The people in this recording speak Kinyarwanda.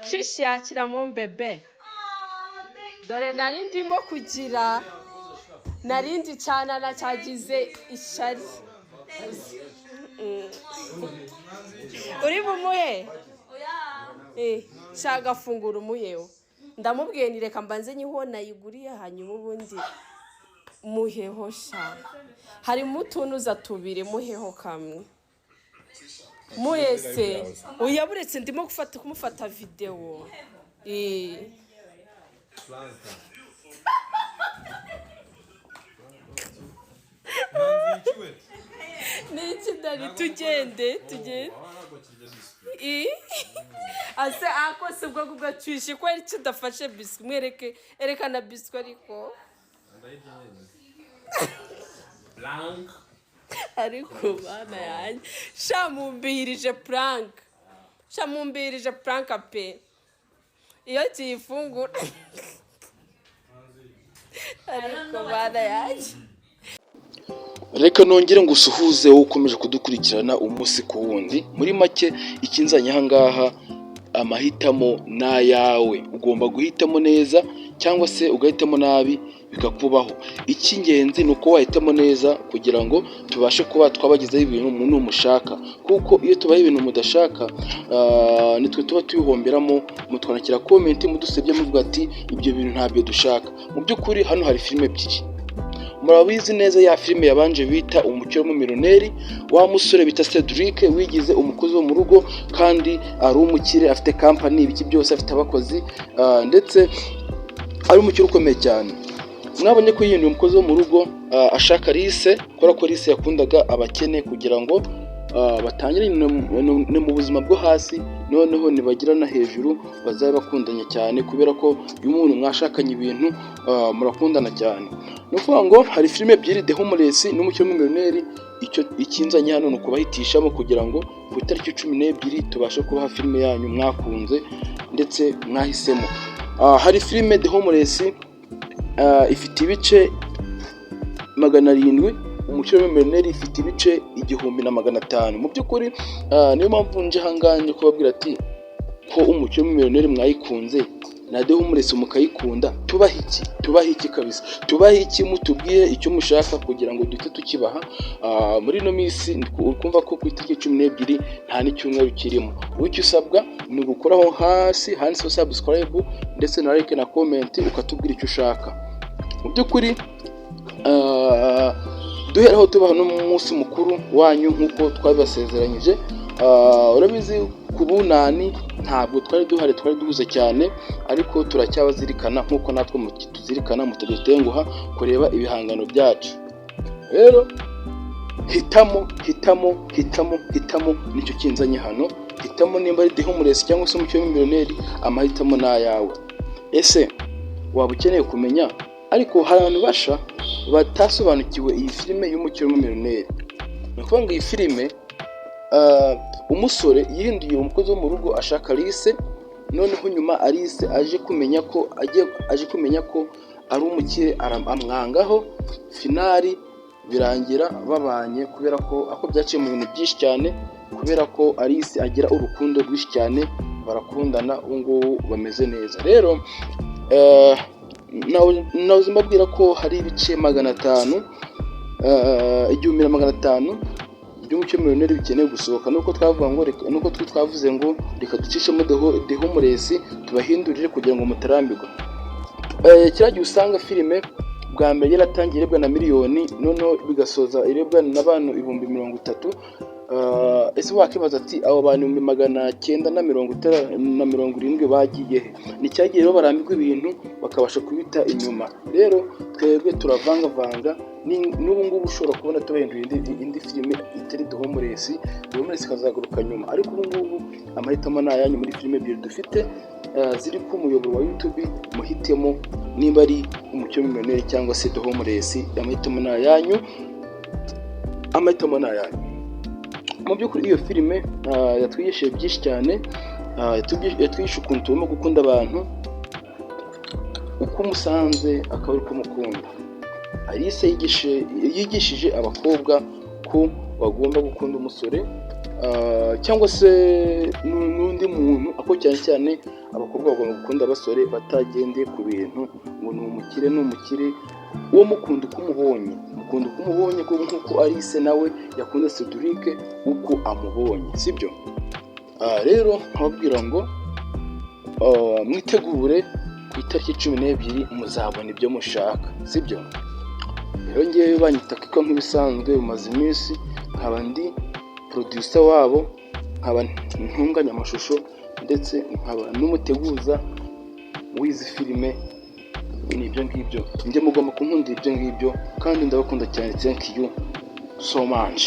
Shishi yakira mu bebe. Dore nari ndimo kugira narindi cyane cyagize ishyari. Uri bumuhe? Shaka fungura umuheho. Ndamubwiye ni reka mbanze nyiho nayiguriye, hanyuma ubundi muheho sha. Harimo utunuza tubiri, muheho kamwe. Muhese oya, buretse ndimo gufata kumufata videwo. Ni iki dani? Tugende tugende. Ase akose ubwo bwo ko ari udafashe biswi, mwereke, erekana biswi ariko. Ariko bana yanjye sha, mumbihirije prank sha, mumbihirije prank pe. Iyo kiyifungura ariko bana yanjye. Reka nongere ngo usuhuze wowe ukomeje kudukurikirana umunsi ku wundi. Muri make, ikinzanye aha ngaha, amahitamo ni ayawe. Ugomba guhitamo neza cyangwa se ugahitamo nabi bikakubaho. Icy'ingenzi ni uko wahitamo neza kugira ngo tubashe kuba twabagezaho ibintu umuntu mushaka, kuko iyo tubaye ibintu mudashaka, nitwe tuba tubihomberamo. Mutwandikira comment mudusebye, muvuga ati ibyo bintu ntabyo dushaka. Mu by'ukuri hano hari filime ebyiri murabizi neza. Ya filime yabanje bita Umukire w'Umumiliyoneri, wa musore bita Cedric wigize umukozi wo mu rugo kandi ari umukire, afite kampani, ibiki byose, afite abakozi, ndetse ari umukire ukomeye cyane. Mwabonye ko yihinduye umukozi wo mu rugo, ashaka Alice, kubera ko Alice yakundaga abakene, kugira ngo batangire ni mu buzima bwo hasi, noneho nibagera hejuru bazabe bakundanye cyane, kubera ko iyo umuntu mwashakanye ibintu, murakundana cyane. Ni ukuvuga ngo hari filime ebyiri, The Homeless n'Umukire w'Umumiliyoneri. Icyo ikinzanye hano ni ukubahitishamo kugira ngo ku itariki 12 tubashe kubaha filime yanyu mwakunze ndetse mwahisemo. Hari filime The Homeless, ifite ibice 700, Umukire w'Umumiliyoneri ifite ibice 1500. Mu by'ukuri, niyo mpamvu nje aha ngaha, nje kubabwira ati ko Umukire w'Umumiliyoneri mwayikunze na The Homeless mukayikunda, tubaha iki? Tubaha iki kabisa? Tubaha iki? Mutubwire icyo mushaka kugira ngo duhite tukibaha. Muri ino minsi ukumva ko ku itariki 12 nta n'icyumweru kirimo. Wowe icyo usabwa ni ugukoraho hasi handitseho subscribe ndetse na like na comment, ukatubwira icyo ushaka. Mu by'ukuri, duheraho tubaha n'umunsi mukuru wanyu nk'uko twabibasezeranyije. Urabizi ku bunani ntabwo twari duhari, twari duhuze cyane, ariko turacyabazirikana nk'uko natwe tuzirikana mutadutenguha kureba ibihangano byacu. Rero hitamo, hitamo, hitamo, hitamo, nicyo kinzanye hano. Hitamo nimba ari The Homeless cyangwa se Umukire w'Umumiliyoneri, amahitamo ni ayawe. Ese waba ukeneye kumenya? Ariko hari abantu basha batasobanukiwe iyi filime y'Umukire w'Umumiliyoneri. Ni ukuvuga ngo iyi filime, umusore yihinduye umukozi wo mu rugo ashaka Alice, noneho nyuma Alice aje kumenya ko agiye, aje kumenya ko ari umukire, amwangaho. Finally birangira babanye, kubera ko ako byaciye mu bintu byinshi cyane, kubera ko Alice agira urukundo rwinshi cyane, barakundana, ubu ngubu bameze neza. Rero nahoze mbabwira ko hari ibice 500, 1500 by'Umukire w'Umumiliyoneri bikeneye gusohoka. Nuko twavuga ngo reka, nuko twe twavuze ngo reka ducishemo The Homeless tubahindurire kugira ngo mutarambirwa. Kiriya gihe usanga filime bwa mbere yaratangiye irebwa na miliyoni, noneho bigasoza irebwa n'abantu 30,000. Ese wakibaza ati abo bantu 970 bagiye he? Ni cyagihe rero barambirwa ibintu bakabasha kubita inyuma. Rero twebwe turavangavanga. N'ubu ngubu ushobora kubona tubahindura indi filime itari The Homeless, The Homeless ikazagaruka nyuma, ariko ubu ngubu amahitamo ni ayanyu. Muri filime ebyiri dufite, ziri ku muyoboro wa YouTube, muhitemo nimba ari Umukire w'Umumiliyoneri cyangwa se The Homeless. Amahitamo ni ayanyu, amahitamo ni ayanyu. Mu by'ukuri iyo filime yatwigishije byinshi cyane. Yatwigishije ukuntu tugomba gukunda abantu, uko umusanze akaba ari kumukunda. Alice yigishije abakobwa ko bagomba gukunda umusore, cyangwa se n'undi muntu, ako cyane cyane Abakobwa bagomba gukunda abasore batagendeye ku bintu ngo ni umukire, ni umukire. Uwo mukunda uko umubonye, mukunda uko umubonye, kuko nk'uko Alice nawe yakunze Cedric uko amubonye, sibyo? Rero nkababwira ngo mwitegure ku itariki 12 muzabona ibyo mushaka, sibyo? Rero ngewe banyita Kiko nk'ibisanzwe, bimaze iminsi, nkaba ndi producer wabo, nkaba ntunganya amashusho, ndetse nkaba n'umuteguza w'izi filime. Ni ibyo ngibyo, njye mugomba kunkundira ibyo ngibyo, kandi ndabakunda cyane. Thank you so much.